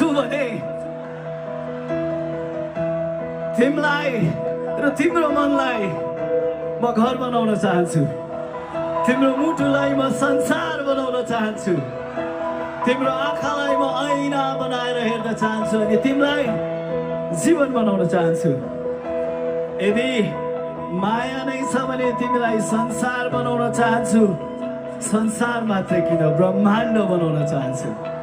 छु भने तिमीलाई र तिम्रो मनलाई म घर बनाउन चाहन्छु तिम्रो मुटुलाई म संसार बनाउन चाहन्छु तिम्रो आँखालाई म ऐना बनाएर हेर्न चाहन्छु अनि तिमीलाई जीवन बनाउन चाहन्छु यदि माया नै छ भने तिमीलाई संसार बनाउन चाहन्छु संसार मात्रै किन ब्रह्माण्ड बनाउन चाहन्छु